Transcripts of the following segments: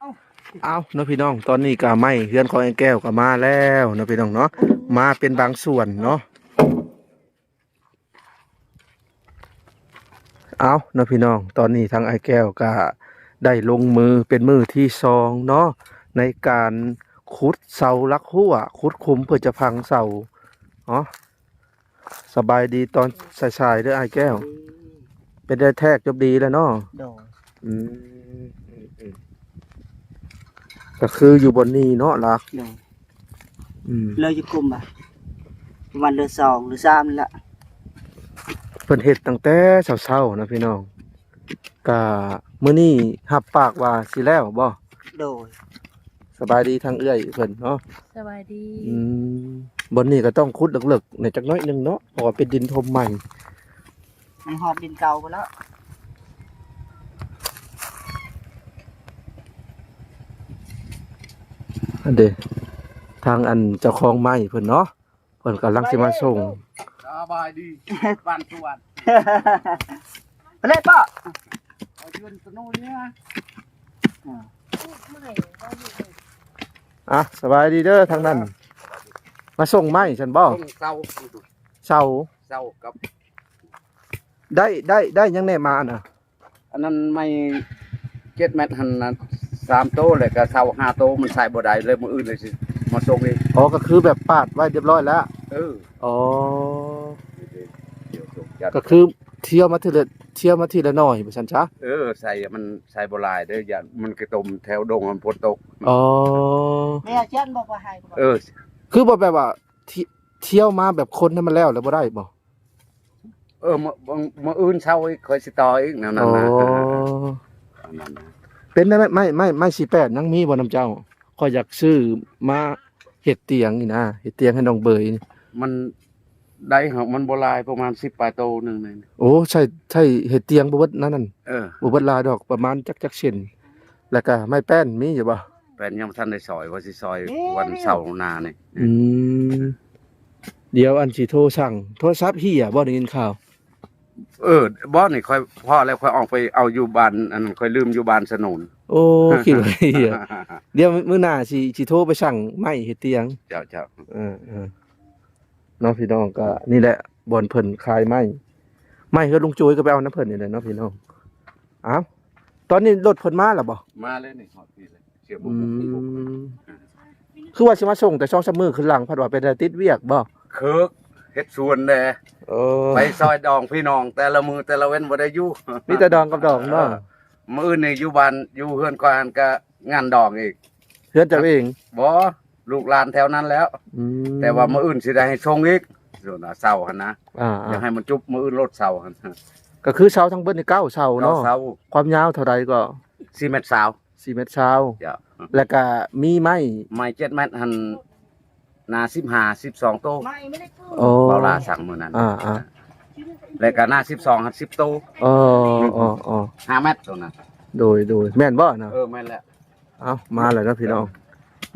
ເອົາເນາະພີ່ນ້ອງ ຕອນນີ້ກະໄມ້ເຮືອນຂອງອ້າຍແກ້ວກະມາແລ້ວເນາະພີ່ນ້ອງເນາະ ມາເປັນບາງສ່ວນເນາະ. ເອົາເນາະພີ່ນ້ອງ ຕອນນີ້ທາງອ້າຍແກ້ວກະໄດ້ລົງມືເປັນມື້ທີສອງເນາະ ໃນການຂຸດເສົາຫຼັກຮົ້ວ ຂຸດຂຸມເພື່ອຈະຝັງເສົາເນາະ. ສະບາຍດີຕອນສາຍໆເດີອ້າຍແກ້ວ. ເປັນໄດ້ແທກຈົບດີແລ້ວເນາະ? ໂດຍ. ອືມ ກໍຄືຢູ່ບ່ອນນີ້ເນາະລະ? ໂດຍ. ອືມ ເລີຍຢູ່ກຸ່ມບາດ ປະມານເດືອນສອງຫຼືສາມນີ້ລະ. ເພິ່ນເຮັດຕັ້ງແຕ່ເຊົ້າໆນະພີ່ນ້ອງ. ກະມື້ນີ້ຮັບປາກວ່າຊິແລ້ວບໍ່? ໂດຍ. ສະບາຍດີທາງເອື້ອຍເພິ່ນເນາະ? ສະບາຍດີ. ອືມ ບ່ອນນີ້ກໍຕ້ອງຂຸດເລິກໆແດ່ຈັກໜ້ອຍໜຶ່ງເນາະ ເພາະວ່າເປັນດິນຖົມໃໝ່. ມັນຮອດດິນເກົ່າພຸ້ນແລ້ວ. ອັນເດ ທາງອັນເຈົ້າຂອງໄມ້ເພິ່ນເນາະ ເພິ່ນກຳລັງຊິມາສົ່ງ. ສະບາຍດີບ້ານສວນ. ໄປເລີຍປ້າ. ເອົາເຮືອນສະໂນເນຍ. ອ່າ ອ່ະ ສະບາຍດີເດີທາງນັ້ນ. ມາສົ່ງໄມ້ຊັ້ນບໍ່? ສົ່ງເສົາ. ເສົາ ເສົາກັບ ໄດ້ ໄດ້ ໄດ້ຫຍັງແດ່ມາອັນນະ? ອັນນັ້ນໄມ້ເຈັດແມັດຫັ້ນນະ ສາມໂຕ ແລ້ວກະເສົາຫ້າໂຕ ມັນໃຊ້ບໍ່ໄດ້ເລີຍ ມື້ອື່ນເລີຍຊິມາສົ່ງອີກ. ອໍ ກໍຄືແບບປາດໄວ້ຮຽບຮ້ອຍແລ້ວ. ເອີ. ອໍ ກໍຄືທຽວມາທີລະ ທຽວມາທີລະໜ້ອຍວ່າຊັ້ນຊະ. ເອີ ໃສ່ ມັນໃສ່ບໍ່ຫຼາຍເດີ ຢ້ານມັນກະຕົມແຖວດົງ ມັນຝົນຕົກ. ອໍ ແມ່ຂຽນບໍ່ ບໍ່ໃຫ້. ເອີ ຄືບໍ່ແບບວ່າ ທ- ທຽວມາແບບຄົນໃຫ້ມັນແລ້ວ ແລ້ວບໍ່ໄດ້ບໍ່? ເອີ ມື້ ມື້ອື່ນເຊົ້າອີກ ຂ້ອຍຊິຕໍ່ອີກ ແນວນັ້ນນະ. ອໍ ເອີ ເອີ ເອີ ແນວນັ້ນນະ. ເປັນໄມ້ ໄມ້ ໄມ້ ໄມ້ສີ່ແປດ ຍັງມີບໍ່ນຳເຈົ້າ? ຂ້ອຍຢາກຊື້ມາເຮັດຕຽງນີ້ນະ ເຮັດຕຽງໃຫ້ນ້ອງເບີຍ. ມັນໄດ້ຫາກມັນບໍ່ຫຼາຍ ປະມານສິບປາຍໂຕໜຶ່ງນີ້. ໂອ້ ໃຊ້ ໃຊ້ເຮັດຕຽງບໍ່ເບິດນັ້ນນັ້ນ. ເອີ ບໍ່ເບິດຫຼາຍດອກ ປະມານຈັກ ຈັກເຊັນ. ແລ້ວກະໄມ້ແປ້ນມີຢູ່ບໍ່? ແປ້ນຍັງບໍ່ທັນໄດ້ຊອຍ ວ່າຊິຊອຍວັນເສົາໜ້ານີ້. ອືມ ດຽວອັນຊິໂທສັ່ງ ໂທລະສັບເຫຍບໍ່ ໄດ້ຍິນຂ່າວ? ເອີ ບໍ່ ນີ້ຂ້ອຍພໍ້ແລ້ວ ຂ້ອຍອອກໄປເອົາຢູ່ບ້ານ ອັນຂ້ອຍລືມຢູ່ບ້ານສະໜູນ. ໂອ້ ຄິດວ່າເຫຍ. ດຽວມື້ໜ້າຊິ ຊິໂທໄປສັ່ງໄມ້ເຮັດຕຽງ. ເຈົ້າ ເຈົ້າ. ເອີ ເອີ ເນາະພີ່ນ້ອງ ກໍນີ້ແຫຼະບ່ອນເພິ່ນຂາຍໄມ້ ໄມ້ເຮືອນລຸງໂຈຍກໍໄປເອົານຳເພິ່ນນີ້ແຫຼະເນາະພີ່ນ້ອງ. ອ້າວ ຕອນນີ້ລົດເພິ່ນມາແລ້ວບໍ່? ມາແລ້ວນີ້ ຮອດພີ້ແລ້ວ. ອືມ ຄືວ່າຊິມາສົ່ງແຕ່ສອງສາມມື້ຄືນຫຼັງ ພັດວ່າໄປໄດ້ຕິດວຽກບໍ່? ເຄີກ ເຮັດສວນແດ່. ເອີ ໄປຊ່ອຍດອງພີ່ນ້ອງ ແຕ່ລະມື້ແຕ່ລະເວັນບໍ່ໄດ້ຢູ່ ມີແຕ່ດອງກັບດອງເນາະ. ເອີ ມື້ອື່ນນີ້ຢູ່ບ້ານ ຢູ່ເຮືອນຂ້ອຍຫັ້ນກະງານດອງອີກ. ເຮືອນເຈົ້າເອງ? ບໍ່ ລູກຫຼານແຖວນັ້ນແລ້ວ. ອືມ ແຕ່ວ່າມື້ອື່ນຊິໄດ້ໃຫ້ສົ່ງອີກ ເສົາຫັ້ນນະ. ອ່າໆ ຢາກໃຫ້ມັນຈຸບມື້ອື່ນໂລດເສົາຫັ້ນ. ກໍຄືເສົາທັງເບິດນີ້ເກົ້າເສົາເນາະ? ເກົ້າເສົາ. ຄວາມຍາວເທົ່າໃດກໍ? ສີ່ແມັດຊາວ. ສີ່ແມັດຊາວ. ເຈົ້າ. ແລ້ວກະມີໄມ້ ໄມ້ເຈັດແມັດຫັ້ນ ໜາສິບຫ້າ ສິບສອງໂຕ. ໂອ້ ເບົາຫຼ້າສັ່ງມື້ນັ້ນ. ອ່າໆ ແລ້ວກະໜາສິບສອງຫັ້ນສິບໂຕ. ອໍ ອໍ ອໍ ຫ້າແມັດໂຕນັ້ນ. ໂດຍ ໂດຍ ແມ່ນບໍ່ນະ? ເອີ ແມ່ນແຫຼະ. ເອົ້າ ມາແລ້ວເນາະພີ່ນ້ອງ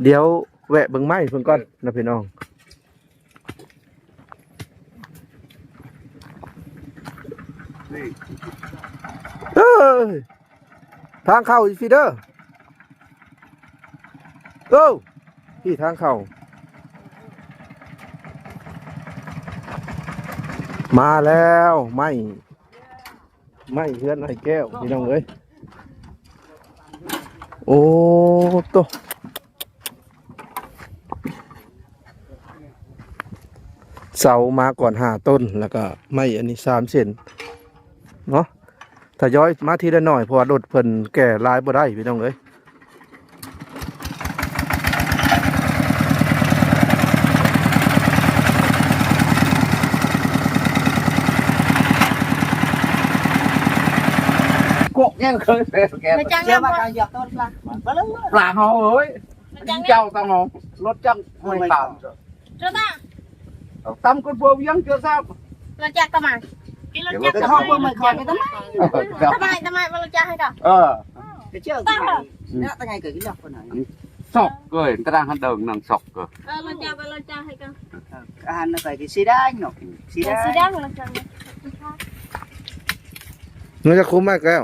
ດຽວແວະເບິ່ງໄມ້ເພິ່ນກ່ອນເນາະພີ່ນ້ອງ. ເອີຍ ທາງເຂົ້າອີກພີ້ເດີ. ໂອ້ ພີ້ທາງເຂົ້າ. ມາແລ້ວ ໄມ້ ໄມ້ເຮືອນອ້າຍແກ້ວ ພີ່ນ້ອງເອີຍ. ໂອ້ ໂຕ ເສົາມາກ່ອນຫ້າຕົ້ນ ແລ້ວກະໄມ້ອັນນີ້ສາມເສັ້ນເນາະ. ທະຍອຍມາທີລະໜ້ອຍ ເພາະວ່າລົດເພິ່ນແກ່ຫຼາຍບໍ່ໄດ້ ພີ່ນ້ອງເອີຍ. ກວກແຍງເຄີຍແປແກ ມາຈັງ ເຊື່ອວ່າການຢາກຕົ້ນລະ ປາເຮົາເອີຍ ມາຈັງ ເຈົ້າຕ້ອງເອົາລົດຈັກ ຫ້ວຍຕາມ ເຈົ້າຕາ ຕຳກັນພວກວຽງເຈົ້າຊາບ ລົດຈັກກໍມາ ຂີ່ລົດຈັກກໍມາ ເຂົ້າໄປເບິ່ງໄມ້ຂອງໄປຕຳໄມ ຕຳໄມ ຕຳໄມ ບໍ່ລົດຈັກໃຫ້ກໍ ເອີ ໄປເຈົ້າ ຕາ ເນາະ ຕາໄງກໍກິນດອກຄົນນັ້ນ ສອກເກີຍ ຕະດາງຫັ້ນເດີງນາງສອກເກີຍ ເອີ ລົດຈັກກໍລົດຈັກໃຫ້ກໍ ອາຫານນະໄປທີ່ສີແດງເນາະ ສີແດງ ສີແດງ ລົດຈັກ ມັນຈະຄຸ້ມມາກແລ້ວ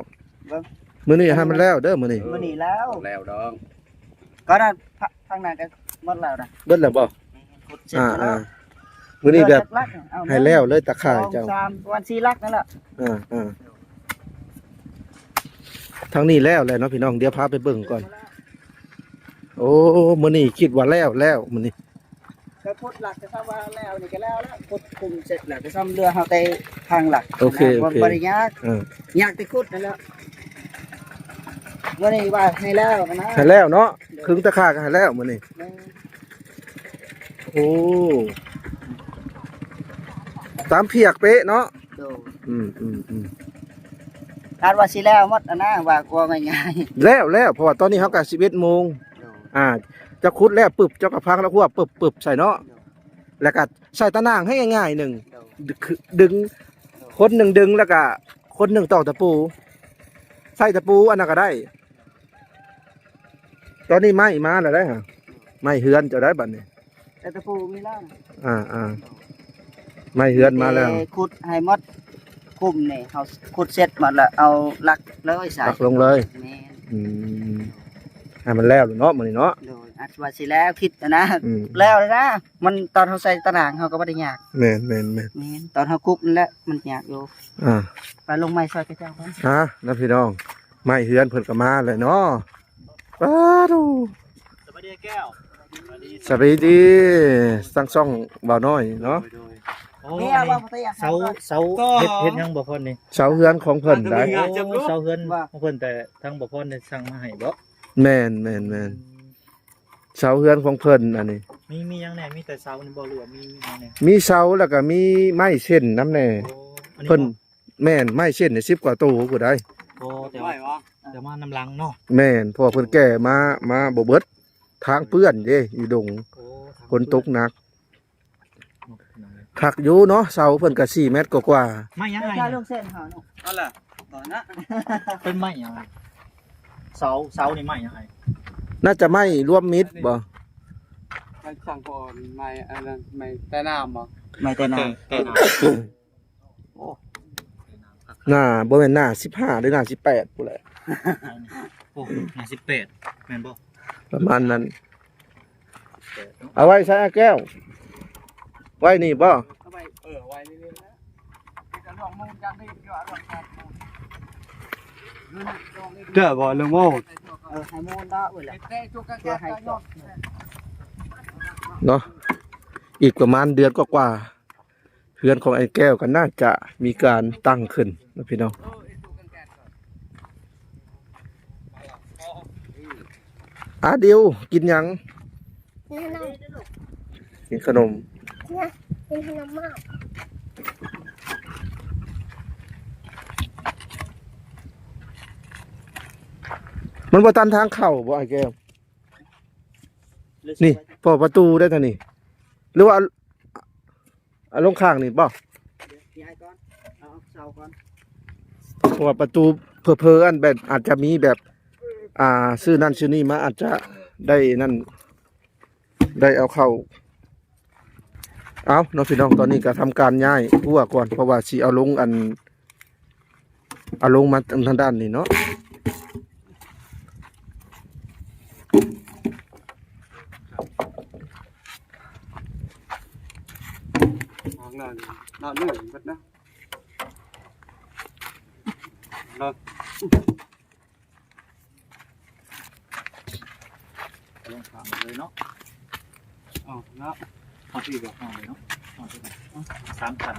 ເບິ່ງ ມື້ນີ້ໃຫ້ມັນແລ້ວເດີມື້ນີ້ ມື້ນີ້ແລ້ວ ແລ້ວດອກ ກໍນັ້ນ ພະ ທາງນັ້ນກໍໝົດແລ້ວນະ ເບິດແລ້ວບໍ່? ແມ່ນ ຂຸດເສັດ ອ່າ ແລ້ວ ອ່າ ມື້ນີ້ແບບ ເອົາຈັກຫຼັກ ເອົາ ໃຫ້ແລ້ວເລີຍຕາຂ່າຍເຈົ້າ ສອງ ສາມ ປະມານສີ່ຫຼັກນັ້ນແຫຼະ ອ່າ ອ່າ ທາງນີ້ແລ້ວແຫຼະເນາະພີ່ນ້ອງ ດຽວພາໄປເບິ່ງກ່ອນ ໂອ້ ມື້ນີ້ຄິດວ່າແລ້ວແລ້ວມື້ນີ້ ກໍຂຸດຫຼັກກໍຊ້ຳວ່າແລ້ວນີ້ກໍແລ້ວແລ້ວ ຂຸດຂຸມເສັດແລ້ວກໍຊ້ຳເຫຼືອເຮົາແຕ່ທາງຫຼັກ ໂອເຄ ນະ ໂອເຄ ບໍ່ໄດ້ຍາກ ເອີ ຍາກແຕ່ຂຸດນັ້ນແຫຼະ ມື້ນີ້ວ່າໃຫ້ແລ້ວນະ ໃຫ້ແລ້ວເນາະ ໂດຍ ຄຶ່ງຕາຂ່າຍກໍໃຫ້ແລ້ວມື້ນີ້ ແມ່ນ ໂອ້ ຕາມພຽກເປະເນາະ ໂດຍ ອືມໆໆ ຄາດວ່າຊິແລ້ວໝົດຫັ້ນນະ ວ່າ ເວົ້າງ່າຍໆ ແລ້ວ ແລ້ວ ເພາະວ່າຕອນນີ້ເຮົາກໍສິບເອັດໂມງ ໂດຍ ອ່າ ເຈົ້າຂຸດແລ້ວປຶບ ເຈົ້າກໍພັງລາກຫົວປຶບໆໃສ່ເນາະ ໂດຍ ແລ້ວກໍໃສ່ຕາໜ່າງໃຫ້ງ່າຍໆໜຶ່ງ ໂດຍ ດຶງ ໂດຍ ຄົນໜຶ່ງດຶງ ແລ້ວກໍຄົນໜຶ່ງຕອກຕະປູ ໃສ່ຕະປູອັນນັ້ນກໍໄດ້ ຕອນນີ້ໄມ້ມາແລ້ວເດ້ ໄມ້ເຮືອນເຈົ້າໄດ້ບັດນີ້ ແຕ່ຕະປູມີແລ້ວ ອ່າໆ ໄມ້ເຮືອນມາແລ້ວ ແຕ່ຂຸດໃຫ້ໝົດ ຂຸມນີ້ເຮົາຂຸດເສັດໝົດແລ້ວ ເອົາຫຼັກເລີຍໃສ່ ຫຼັກລົງເລີຍ ແມ່ນ ອືມ ໃຫ້ມັນແລ້ວເນາະມື້ນີ້ເນາະ ໂດຍ ອາດວ່າຊິແລ້ວຄິດນະ ອືມ ແລ້ວນະ ມັນຕອນເຮົາໃສ່ຕາໜ່າງເຮົາກໍບໍ່ໄດ້ຍາກ ແມ່ນໆໆ ແມ່ນ ຕອນເຮົາກຸບນັ້ນແຫຼະມັນຍາກຢູ່ ອ່າ ໄປລົງໄມ້ຊ່ອຍເຂົາເຈົ້າກ່ອນ ອ່າ ນະພີ່ນ້ອງ ໄມ້ເຮືອນເພິ່ນກໍມາແລ້ວເນາະ ປາດໂທ້ ສະບາຍດີແກ້ວ ສະບາຍດີ ທັງຊ່ອງບ່າວນ້ອຍເນາະ ໂດຍໆ ໂອ້ ເມຍ ອັນນີ້ ວ່າບໍ່ໄດ້ຢາກ ເສົາ ໃຫ້ ເສົາ ກໍ ເຮັດ ເຮັດຫຍັງບໍ່ພອນນີ້ ເສົາເຮືອນຂອງເພິ່ນໄດ໋ ໂອ້ ເສົາເຮືອນ ວ່າ ຂອງເພິ່ນ ແຕ່ທາງບໍ່ພອນໄດ້ສັ່ງມາໃຫ້ບໍ່ ແມ່ນໆໆ ອືມ ເສົາເຮືອນຂອງເພິ່ນອັນນີ້ ມີ ມີຫຍັງແດ່ ມີແຕ່ເສົານີ້ບໍ່ ຫຼືວ່າມີ ມີຫຍັງແດ່ ມີເສົາ ແລ້ວກໍມີໄມ້ເສັ້ນນຳແດ່ ໂອ້ ອັນນີ້ ເພິ່ນ ບໍ່ ແມ່ນ ໄມ້ເສັ້ນນີ້ສິບກວ່າໂຕພຸ້ນໃດ໋ ໂອ້ ແຕ່ວ່າ ແຕ່ມານຳຫຼັງເນາະ ແມ່ນ ເພາະວ່າເພິ່ນແກ່ມາ ມາບໍ່ເບິດ ທາງເປື້ອນເດ້ ຢູ່ດົງ ໂອ້ ຝົນຕົກໜັກ ໂອ້ ພີ່ນ້ອງເອີຍ ຄັກຢູ່ເນາະ ເສົາເພິ່ນກໍສີ່ແມັດກວ່າໆ ໄມ້ຫຍັງອ້າຍ ເຈົ້າ ເຈົ້າ ເນາະ ເປັນໄມ້ຫຍັງອ້າຍ ເສົາ ເສົານີ້ໄມ້ຫຍັງອ້າຍ ໜ້າຈະໄມ້ລວມມິດບໍ່ ໄມ້ສັງກອນ ໄມ້ອັນນັ້ນ ໄມ້ໃຕ້ນ້ຳບໍ່ ໄມ້ໃຕ້ນ້ຳ ໂອ້ ໜ້າ ບໍ່ແມ່ນໜ້າສິບຫ້າ ຫຼືໜ້າສິບແປດພຸ້ນແຫຼະ ໂອ້ ໜ້າສິບແປດ ແມ່ນບໍ່ ປະມານນັ້ນ ເອົາໄວ້ໃສອ້າຍແກ້ວ ໄວ້ນີ້ບໍ່ ເອົາໄວ້ ເອີ ໄວ້ນີ້ແຫຼະ ເຈົ້າບໍ່ເລື່ອງໂມ ເອີ ໃຫ້ໂມນດາເວີຍແຫຼະ ເນາະ ອີກປະມານເດືອນກວ່າໆ ເຮືອນຂອງອ້າຍແກ້ວກໍໜ້າຈະມີການຕັ້ງຂຶ້ນນະພີ່ນ້ອງ ອາ ດິວ ກິນຫຍັງ? ກິນຂະໜົມ ກິນຂະໜົມ ນະ ກິນຂະໜົມມາກ ມັນບໍ່ຕັນທາງເຂົ້າບໍ່ອ້າຍແກ້ວ? ນີ້ ພໍປະຕູໄດ້ທາງນີ້ ຫຼືວ່າ ເອົາລົງຂ້າງນີ້ບໍ່? ດຽວຍ້າຍກ່ອນ ເອົາເສົາກ່ອນ ເພາະວ່າປະຕູເຜີໆ ອັນແບບອາດຈະມີແບບ ອ່າ ຊື້ນັ້ນຊື້ນີ້ມາ ອາດຈະໄດ້ນັ້ນ ໄດ້ເອົາເຂົ້າ ເອົາເນາະພີ່ນ້ອງ ຕອນນີ້ກໍທຳການຍ້າຍຫົວກ່ອນ ເພາະວ່າຊິເອົາລົງອັນ ເອົາລົງມາທາງດ້ານນີ້ເນາະ ອອກແລ້ວນີ້ ເນາະ ເນາະ ເບິດນະ ເນາະ ລົງຂ້າງເລີຍເນາະ ເອົາເນາະ ເອົາທີ່ບອກເຮົາເລີຍເນາະ ເອົາທີ່ ສາມຂັ້ນ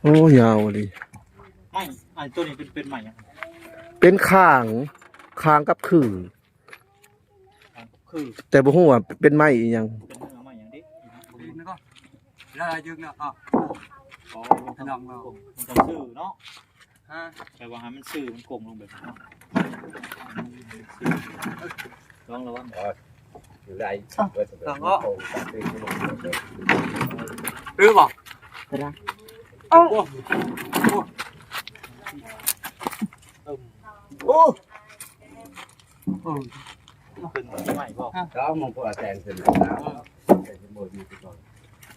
ໂອ້ ຍາວອີ່ຫຼີ ໄມ້ ອັນໂຕນີ້ເປັນ ເປັນໄມ້ຫຍັງ? ເປັນຂ່າງ ຂ່າງກັບຂື ຂື ແຕ່ບໍ່ຮູ້ວ່າເປັນໄມ້ອີ່ຫຍັງ ເປັນໄມ້ຫຍັງເດ້ ລອງລະວັງ ໄດ້ ລອງເນາະ ຄືບໍ່? ເອົາ ໂອ້ ໂອ້ ເອີ ເປັນໄມ້ບໍ່? ເອົາ ມັນກໍແຕງຂຶ້ນມາ ເອີ ແຕ່ບໍ່ຢູ່ທີ່ເກົ່າ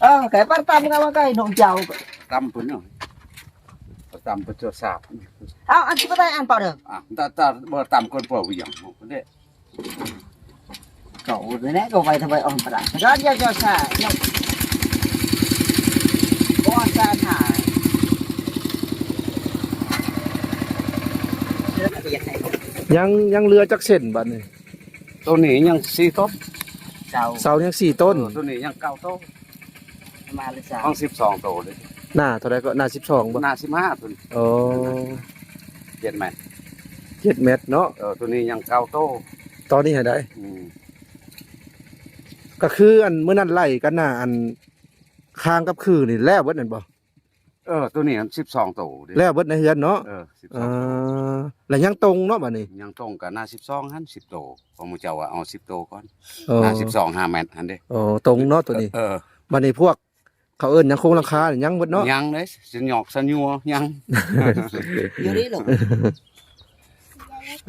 ເອີ ໄກ່ປັນຕຳກັນວ່າໄກ່ໜົງເຈົ້າ ຕຳເພິ່ນເນາະ ຕຳເພິ່ນຈະສາບ ເອົາ ອັນຊິບໍ່ໄດ້ອັນເປົ່າເດີ ອ່ະ ຕາ ຕາ ບໍ່ຕຳກ່ອນເປົ່າຫຍັງເດ້ ເຂົາແນ່ກໍໄວ້ທຳໄມອອກປານນັ້ນ ຍ້ອນຢ່າຈະສາເນາະ ບໍ່ສາຖ່າຍ ຍັງ ຍັງເຫຼືອຈັກເສັ້ນບັດນີ້? ໂຕນີ້ຍັງສີ່ຕົ້ນ ເສົາ ເສົາຍັງສີ່ຕົ້ນ ເອີ ໂຕນີ້ຍັງເກົ້າໂຕ ປະມານສາມ ຂອງສິບສອງໂຕເດ້ ໜ້າເທົ່າໃດກໍ? ໜ້າສິບສອງບໍ່? ໜ້າສິບຫ້າໂຕນີ້ ໂອ້ ເຈັດແມັດ ເຈັດແມັດເນາະ ເອີ ໂຕນີ້ຍັງເກົ້າໂຕ ຕອນນີ້ຫັ້ນໃດ ອືມ ກໍຄືອັນມື້ນັ້ນໄລ່ກັນນະ ອັນຄາງກັບຄືນີ້ແລ້ວເບິດນັ້ນບໍ່? ເອີ ໂຕນີ້ມັນສິບສອງໂຕເດ້ ແລ້ວເບິດໃນເຮືອນເນາະ ເອີ ສິບສອງ ອ່າ ແລ້ວຍັງຕົງເນາະບັດນີ້ ຍັງຕົງກໍໜ້າສິບສອງຫັ້ນ ສິບໂຕ ຂອງໝູ່ເຈົ້າວ່າເອົາສິບໂຕກ່ອນ ເອີ ໜ້າສິບສອງ ຫ້າແມັດຫັ້ນເດ້ ໂອ້ ຕົງເນາະໂຕນີ້ ເອີ ບັດນີ້ພວກເຂົາເອີ້ນຫຍັງ ໂຄງຫຼັງຄາຍັງເບິດເນາະ ຍັງເດ້ ສັນຍອກສັນຍົວຍັງ ຢູ່ນີ້ລູກ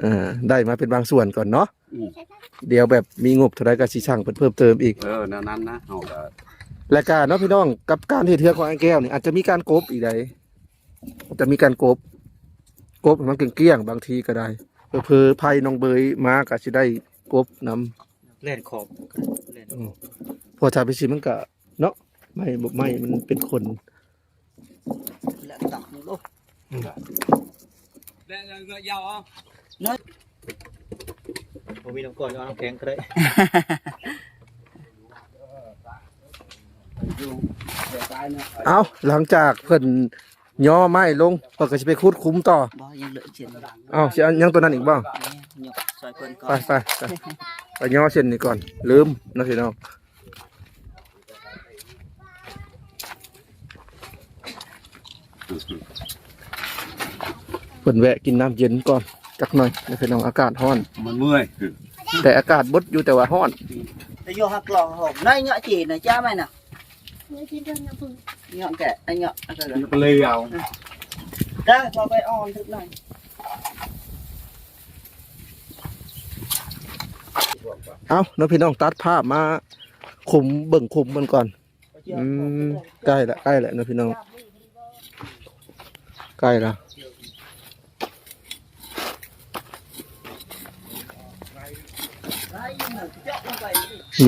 ເອີ ໄດ້ມາເປັນບາງສ່ວນກ່ອນເນາະ. ອືມ ດຽວແບບມີງົບເທົ່າໃດກໍຊິສັ່ງເພິ່ນເພີ່ມເຕີມອີກ. ເອີ ແນວນັ້ນນະ ເຮົາກໍ ແລະກະເນາະພີ່ນ້ອງ ກັບການເຮັດເຮືອນຂອງອ້າຍແກ້ວນີ້ ອາດຈະມີການກົບອີກໃດ໋ ອາດຈະມີການກົບ ກົບໃຫ້ມັນກ້ຽງໆ ບາງທີກໍໄດ້ ເຜີໆ ໄຜ່ນ້ອງເບີຍມາກໍຊິໄດ້ກົບນຳ. ແລ່ນຂອບ ແລ່ນ ອືມ ເພາະຖ້າໄປຊິມັນກະເນາະ ໄມ້ ໄມ້ມັນເປັນຂົນ ແລ່ນຕັກລົງ ອືມ ແລ່ນເງືອກຢາວເອົາ ນ້ອຍ ບໍ່ມີນ້ຳກ້ອນ ເອົານ້ຳແຂງກໍໄດ້. ເອົາ ຫຼັງຈາກເພິ່ນ ຍໍໄມ້ລົງ ເພິ່ນກໍຊິໄປຂຸດຂຸມຕໍ່. ບໍ່ ຍັງເຫຼືອອີກເສັ້ນ. ເອົ້າ ຊິເອົາຍັງຕົວນັ້ນອີກບໍ່? ແມ່ນ ຍົກຊ່ອຍເພິ່ນກ່ອນ. ໄປ ໄປ ໄປ ໄປຍໍເສັ້ນນີ້ກ່ອນ ລືມເນາະພີ່ນ້ອງ. ເພິ່ນແວະກິນນ້ຳເຢັນກ່ອນຈັກໜ່ອຍເນາະພີ່ນ້ອງ. ອາກາດຮ້ອນ ມັນເມື່ອຍ ແຕ່ອາກາດບົດຢູ່ ແຕ່ວ່າຮ້ອນ. ແຕ່ຢູ່ຮັກລອງຫົມ ໃນເຍາະຈີນນະ ຈ້າໄມ້ນະ. ເງາະແກະ ເງາະ ເອົາ ເອົາໄປອ່ອນຖືກໜ້ອຍ. ເອົາເນາະພີ່ນ້ອງ ຕັດພາບມາຂຸມ ເບິ່ງຂຸມເພິ່ນກ່ອນ. ອືມ ໃກ້ລະ ໃກ້ລະເນາະພີ່ນ້ອງ ໃກ້ລະ.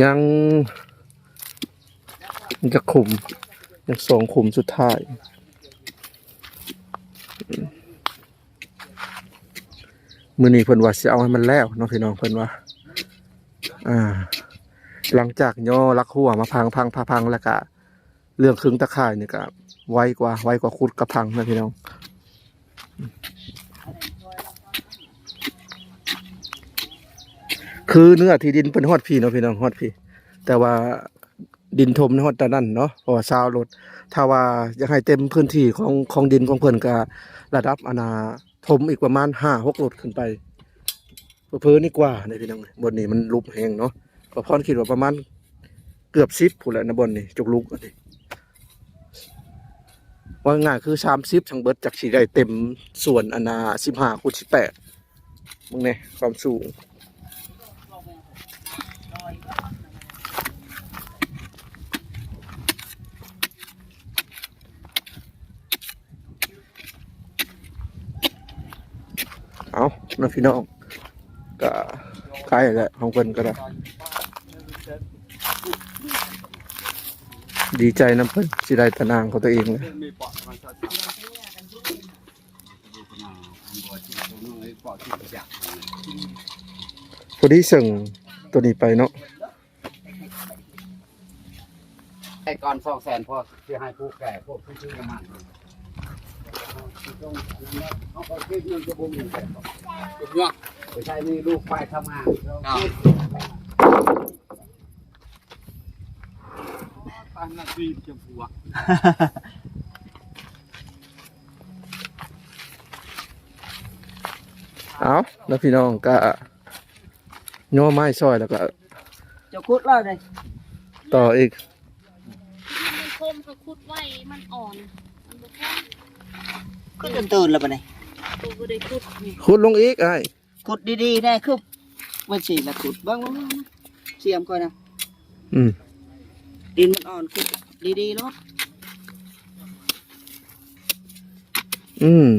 ຍັງ ຍັງຈັກຂຸມ ຍັງສອງຂຸມສຸດທ້າຍ. ມື້ນີ້ເພິ່ນວ່າຊິເອົາໃຫ້ມັນແລ້ວເນາະພີ່ນ້ອງ ເພິ່ນວ່າ ອ່າ ຫຼັງຈາກຍໍຫຼັກຮົ້ວມາພັງ ພັງ ພັງ ພັງ ແລ້ວກະເລື່ອງຄຶງຕາຂ່າຍນີ້ກະໄວກວ່າ ໄວກວ່າຂຸດກັບພັງນະພີ່ນ້ອງ. ຄືເນື້ອທີ່ດິນເພິ່ນຮອດພີ້ເນາະພີ່ນ້ອງ ຮອດພີ້ ແຕ່ວ່າ ດິນຖົມຮອດຕານັ້ນເນາະ ເພາະວ່າຊາວລົດ ຖ້າວ່າຢາກໃຫ້ເຕັມພື້ນທີ່ຂອງ ຂອງດິນຂອງເພິ່ນ ກະລະດັບອັນນ່າຖົມອີກປະມານຫ້າຫົກລົດຂຶ້ນໄປ ເຜີໆນີ້ກວ່າເດ້ພີ່ນ້ອງ. ບ່ອນນີ້ມັນຫຼຸບແຮງເນາະ ປະພອນຄິດວ່າປະມານເກືອບສິບພຸ້ນແຫຼະນະ ບ່ອນນີ້ ຈຸກລຸກອັນນີ້ ວ່າງ່າຍຄືສາມສິບທັງເບິດ ຈັກຊິໄດ້ເຕັມສວນອັນນ່າສິບຫ້າຄູນສິບແປດ. ເບິ່ງແດ່ ຄວາມສູງ. ເອົາເນາະພີ່ນ້ອງ ກະໃກ້ແລ້ວ ຂອງເພິ່ນກໍໄດ້ ດີໃຈນຳເພິ່ນ ຊິໄດ້ຕາໜ່າງຂອງຕົວເອງແລ້ວ. ພໍດີເຊິ່ງໂຕນີ້ໄປເນາະ ໃຫ້ກ່ອນສອງແສນ ພໍຊິໃຫ້ຜູ້ແກ່ ພວກທີ່ຊື້ນ້ຳມັນ ເຮົາກໍຄິດເງິນຈະບໍ່ມີແຕ່ ເປັນຫຍັງ ໄປໃຊ້ໜີ້ລູກໄປທຳງານ. ຕາມໜ້າທີ່ຈຳພວກ. ເອົາ ແລ້ວພີ່ນ້ອງກະຍໍໄມ້ຊ່ອຍ ແລ້ວກະ ເຈົ້າຂຸດແລ້ວເດ້ ຕໍ່ອີກ. ມັນຄົມ ເຂົາຂຸດໄວ້ ມັນອ່ອນ ມັນບໍ່ແຂງ ຄືຕື່ນໆແລ້ວບັດນີ້ ໂຕບໍ່ໄດ້ຂຸດນີ້ ຂຸດລົງອີກອ້າຍ. ຂຸດດີໆແດ່ ຄືເປັນຊີ້ລະ ຂຸດເບິ່ງ ເບິ່ງ ເບິ່ງ ສຽມຂ້ອຍນະ. ອືມ ດິນມັນອ່ອນ ຂຸດດີໆໂລດ. ອືມ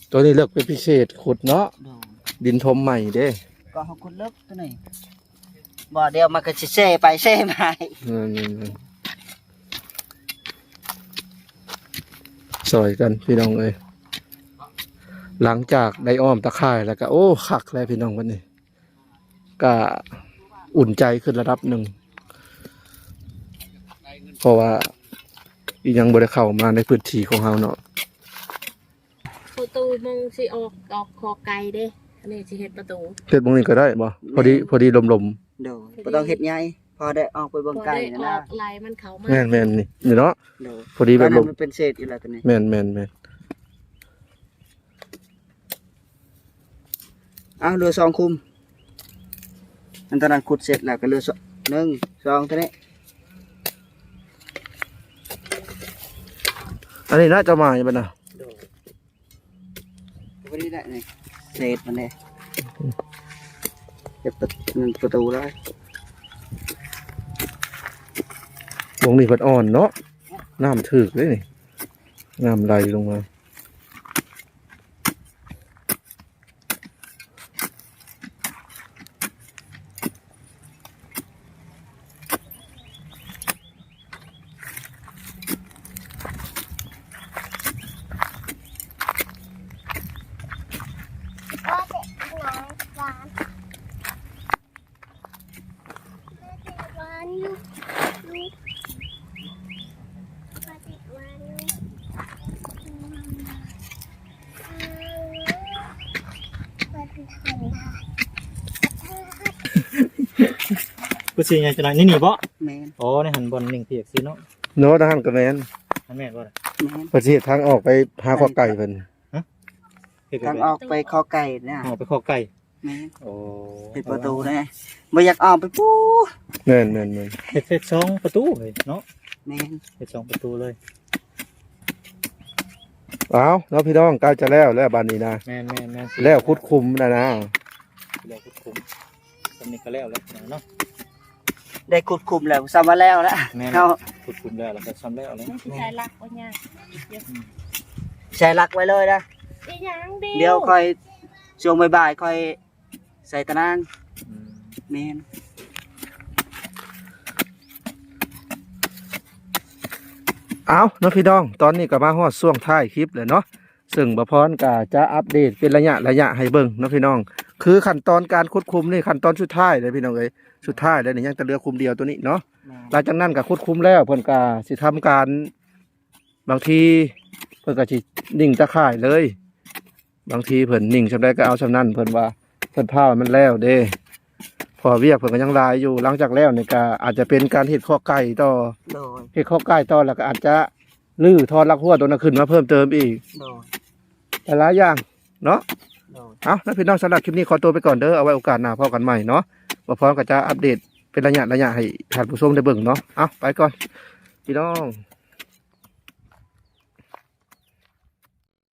ໂຕນີ້ເລິກເປັນພິເສດ ຂຸດເນາະ. ໂດຍ ດິນຖົມໃໝ່ເດ້ ກໍເຮົາຂຸດເລິກໂຕນີ້. ບໍ່ ດຽວມັນກໍຊິເຊໄປເຊມາ. ແມ່ນໆໆ ຊ່ອຍກັນພີ່ນ້ອງເອີຍ. ຫຼັງຈາກໄດ້ອ້ອມຕາຂ່າຍແລ້ວກໍ ໂອ້ ຄັກແລ້ວພີ່ນ້ອງ ບັດນີ້ກະອຸ່ນໃຈຂຶ້ນລະດັບໜຶ່ງ ເພາະວ່າອີ່ຫຍັງບໍ່ໄດ້ເຂົ້າມາໃນພື້ນທີ່ຂອງເຮົາເນາະ. ປະຕູມັນຊິອອກດອກຂໍໄກ່ເດ້ ອັນນີ້ຊິເຮັດປະຕູ ເຮັດໝ່ອງນີ້ກໍໄດ້ບໍ່? ພໍດີ ແມ່ນ ພໍດີລົມໆ. ໂດຍ ພໍດີ ບໍ່ຕ້ອງເຮັດໃຫຍ່ ພໍໄດ້ອອກໄປເບິ່ງໄກ່ນະ. ອອກໄລ່ມັນເຂົ້າມາ. ແມ່ນໆ ນີ້ ນີ້ເນາະ. ໂດຍ ພໍດີແບບລົມ ມັນເປັນເສດຢູ່ແລ້ວຕົວນີ້. ແມ່ນໆໆ. ເອົາ ເຫຼືອສອງຂຸມ ອັນຕອນນັ້ນຂຸດເສັດແລ້ວກໍເຫຼືອສອງ ໜຶ່ງ ສອງ ເທົ່ານີ້. ອັນນີ້ນະ ເຈົ້າມາຢູ່ບັດນະ. ໂດຍ ບໍ່ໄດ້ແຫຼະນີ້ ເສດມັນເດ້ ເກັບປະ ນັ້ນປະຕູເລີຍ. ວງນີ້ເພິ່ນອ່ອນເນາະ ນ້ຳຖືກເດ້ນີ້ ນ້ຳໄຫຼລົງມາ. ຄືຊິໃຫຍ່ຈັກໜ້ອຍ ນີ້ ນີ້ບໍ່? ແມ່ນ. ອໍ ໃນຫັ້ນບ່ອນໜຶ່ງທີ່ຢາກຊື້ເນາະ. ເນາະ ທາງຫັ້ນກໍແມ່ນ. ຫັ້ນແມ່ນບໍ່? ແມ່ນ. ເພິ່ນຊິເຮັດທາງອອກໄປຫາຄອກໄກ່ເພິ່ນ. ຮະ? ເຮັດ ທາງອອກໄປຄອກໄກ່ນະ. ອອກໄປຄອກໄກ່. ແມ່ນ. ໂອ້ ເປັນປະຕູແດ່ ບໍ່ຢາກອອກໄປປູ. ແມ່ນໆໆ. ເຮັດ ເຮັດສອງປະຕູເລີຍເນາະ. ແມ່ນ. ເຮັດສອງປະຕູເລີຍ. ອ້າວ ເນາະພີ່ນ້ອງ ໃກ້ຈະແລ້ວແລ້ວບາດນີ້ນະ. ແມ່ນໆໆ. ແລ້ວຂຸດຂຸມແລ້ວນະ ແລ້ວຂຸດຂຸມ. ສ່ຳນີ້ກໍແລ້ວແລ້ວເນາະ. ໄດ້ຂຸດຂຸມແລ້ວ ສ່ຳວ່າແລ້ວແລ້ວ. ແມ່ນ. ເຮົາຂຸດຂຸມແລ້ວ ແລ້ວກໍສ່ຳແລ້ວແລ້ວ. ມັນຊິໃສ່ຫຼັກບໍ່ຍາກ. ອືມ ໃສ່ຫຼັກໄວ້ເລີຍນະ. ອີຫຍັງ? ດຽວ ດຽວຂ້ອຍ ຊ່ວງບ່າຍໆຂ້ອຍໃສ່ຕາໜ່າງ. ອືມ ແມ່ນ. ເອົາເນາະພີ່ນ້ອງ ຕອນນີ້ກໍມາຮອດຊ່ວງທ້າຍຄລິບແລ້ວເນາະ. ເຊິ່ງບ່າວພອນກໍຈະອັບເດດເປັນໄລຍະໄລຍະໃຫ້ເບິ່ງເນາະພີ່ນ້ອງ. ຄືຂັ້ນຕອນການຂຸດຂຸມນີ້ ຂັ້ນຕອນສຸດທ້າຍເລີຍພີ່ນ້ອງເອີຍ ສຸດທ້າຍແລ້ວນີ້ ຍັງແຕ່ເຫຼືອຂຸມດຽວໂຕນີ້ເນາະ. ແມ່ນ. ຫຼັງຈາກນັ້ນກໍຂຸດຂຸມແລ້ວ ເພິ່ນກໍຊິທຳການ ບາງທີເພິ່ນກໍຊິຍິງຕາຂ່າຍເລີຍ. ບາງທີເພິ່ນຍິງສ່ຳໃດກໍເອົາສ່ຳນັ້ນ ເພິ່ນວ່າ ເພິ່ນພາວໃຫ້ມັນແລ້ວເດ້ ເພາະວຽກເພິ່ນກໍຍັງຫຼາຍຢູ່. ຫຼັງຈາກແລ້ວນີ້ກໍອາດຈະເປັນການເຮັດຄອກໄກ່ຕໍ່. ໂດຍ. ເຮັດຄອກໄກ່ຕໍ່ ແລ້ວກໍອາດຈະຮື້ທໍ່ຫຼັກຮົ້ວໂຕນັ້ນຂຶ້ນມາເພີ່ມເຕີມອີກ. ໂດຍ. ຫຼາຍໆຢ່າງເນາະ. ໂດຍ. ເອົາ ແລ້ວພີ່ນ້ອງ ສຳລັບຄລິບນີ້ຂໍຕົວໄປກ່ອນເດີ ເອົາໄວ້ໂອກາດໜ້າພໍ້ກັນໃໝ່ເນາະ. ບ່າວພອນກໍຈະອັບເດດເປັນໄລຍະໄລຍະໃຫ້ທ່ານຜູ້ຊົມໄດ້ເບິ່ງເນາະ. ເອົາ ໄປກ່ອນພີ່ນ້ອງ.